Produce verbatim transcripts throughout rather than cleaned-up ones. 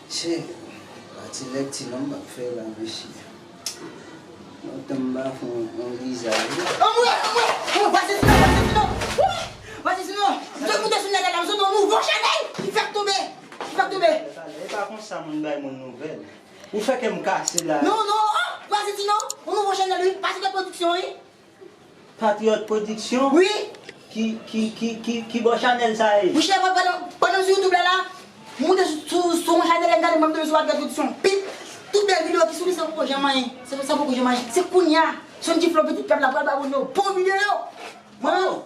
Che, pati lèkti non m p ap fè la, mesye. Lontan m pa fè yon, yon lizay wi. Anmwe, anmwe, anmwe, vwazin Tino, vwazin Tino. Wi, vwazin Tino. M te moute sou nèt la, m sot yon nouvo chanèl ki fèk tonbe. Ki fèk tonbe. E pa konsa moun bay moun nouvèl. Ou fè kè m kase la. Non, non, oh, vwazin Tino, yon nouvo chanèl wi, Patriyòt Pwodiksyon wi. Patriyòt Pwodiksyon? Wi. Ki, ki, ki, ki, ki bò chanèl sa ye? Monchè, pandan, pandan m sou YouTube la, la, m moute sou, sou, sou yon chanèl, m gade, m tonbe sou Patriyòt Pwodiksyon. Pip, tout bèl videyo ki sou li, sa poko janm anyen. Se sa poko janm anyen. Se kounye a, Sonji Flow Pitit Pèp la pral ba moun yo bon videyo. Mwen menm,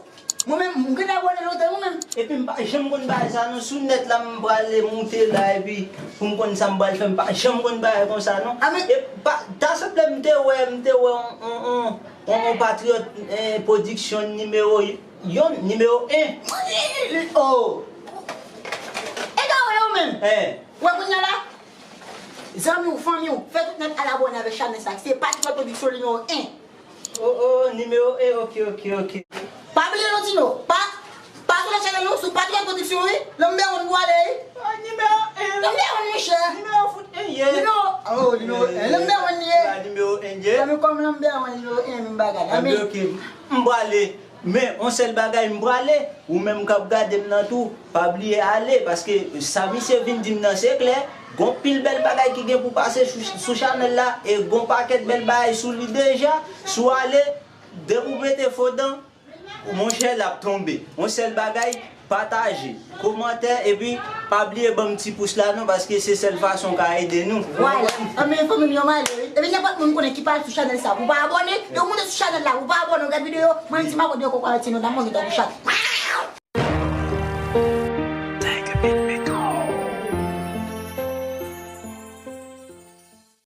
mwen menm, m gentan abòne lontan, mwen menm. Epi m pa janm konn bagay sa non, sou nèt la m prale moute la, epi pou m konn sa m pral fè, m pa janm konn bagay konsa non. E pa, ta sanble m te wè, m te wè on, on, on, on, on Patriyòt eh, Pwodiksyon nimewo yonn, nimewo en. Oh! E ka wè yo menm. Eh. Wè kounye a la, zanmi w, fanmi w, fè tout nèt al abòne avèk chanèl sa, se Patriyòt Pwodiksyon nimewo en. Oh, oh, nimewo en, ok, ok, ok. Pa bliye non, Tino, pa, pa sou lòt chanèl non, sou Patriyòt Pwodiksyon wi, number one pou ale wi. Ah, nimewo en. Number one, monchè. Nimewo fout en ye. Nimewo, oh, nimewo en, number one li ye. Ah, nimewo en ye. Zanmi, kòm number one, nimewo en, menm bagay la. Anben, ok, m prale. Men, on sèl bagay m prale, ou menm k ap gade m nan tou, pa bliye ale, paske sa misye vin di m nan se klè, gon pil bèl bagay ki gen pou pase sou, sou chanèl la, e gon pakèt bèl bagay sou li deja, si w ale, depi w mete fo dan, monchè, l ap tonbe. On sèl bagay, pataje, komante, epi pa bliye ban m ti pous la non, paske se sèl fason w ka ede nou. Vwala, anben fanmi m yo m ale wi. Epi nenpòt moun konnen ki pa sou chanèl sa, pou pa abòne, yo moute sou chanèl la, pou pa abòne, w gad videyo, mwen menm ti makòd yo kòkòrati nou, n ap manje tankou chat.